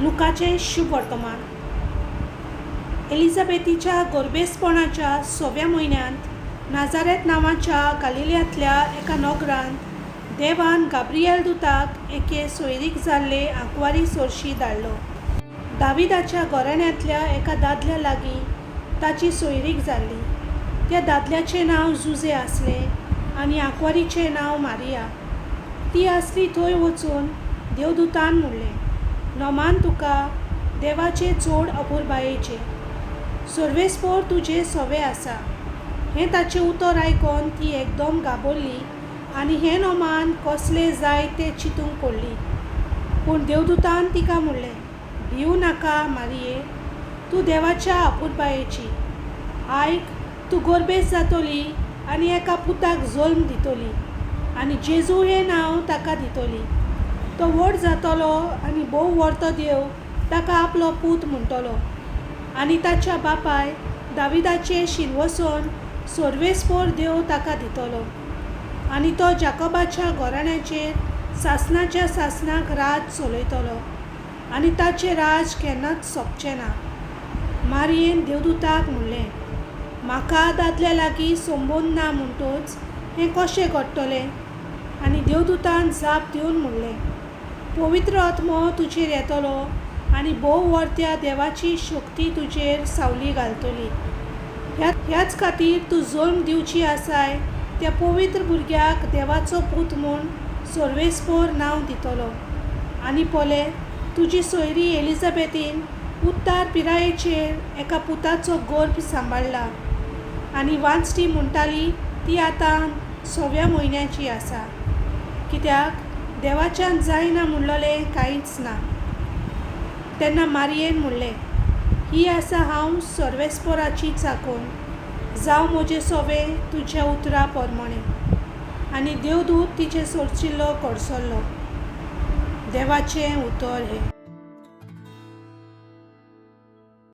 लुकाचें शुभ वर्तमान. एलिझाबेथीच्या गर्भेस्तपणाच्या सव्या म्हयन्यांत नाझारेथ नांवाच्या गालिलियांतल्या एका नगरांत देवान गाब्रिएल दुताक एके सोयरीक जाल्ले आंकवारी सरशी धाडलो. दाविदाच्या घराण्यांतल्या एका दादल्या लागीं ताची सोयरीक जाल्ली. त्या दादल्याचें नांव जुझे आसलें आनी आंकवारीचें नांव मारिया. ती आसली थंय वचून देवदुतान म्हणलें, नोमान तुका, देवाचें चड अपुरबायेचें. सर्वेस्पोर तुजें सवें आसा. हें ताचें उतर आयकोन ती एकदम घाबरली आनी हें नोमान कसलें जाय तें चिंतूंक पडली. पूण देवदुतान तिका म्हणलें, भिवू नाका मारिये, तूं देवाच्या अपुरबायेची. आयक, तूं गर्भेस्त जातली आनी एका पुताक जल्म दितली आनी जेजू हें नांव ताका दितली. तो व्हड जातलो आनी भोव व्हरतो देव ताका आपलो पूत म्हणटलो आनी ताच्या बापाय दाविदाचें शिरवसन सर्वेस्पोर देव ताका दितलो आनी तो जाकोबाच्या घराण्याचेर सासणाच्या सासणाक राज चलयतलो आनी ताचें राज केन्नाच सोंपचें ना. मारयेन देवदुताक म्हणलें, म्हाका दादल्या लागीं संबंद ना म्हणटच हें कशें घडटलें? आनी देवदुतान जाप दिवन म्हणलें, पवित्र आत्मो तुजेर येतलो आनी भोव व्हरत्या देवाची शक्ती तुजेर सावली घालतली. ह्याच खातीर तूं जल्म दिवची आसाय त्या पवित्र भुरग्याक देवाचो पूत म्हूण सर्वेस्पोर नांव दितलो. आनी पळय, तुजी सोयरी एलिझाबेथीन उत्तार पिरायेचेर एका पुताचो गर्भ सांबाळ्ळा आनी वांजटी म्हणटाली ती आतां सव्या म्हयन्याची आसा. कित्याक देवाच्यान जायना म्हणलेलें कांयच ना. तेन्ना मारयेन म्हणलें, ही आसा हांव सर्वेस्पोराची चाकोन, जावं म्हजें सवें तुज्या उतरा प्रमाणें. आनी देवदूत तिचे सोरचिल्लो कडसरलो. देवाचें उतर हें.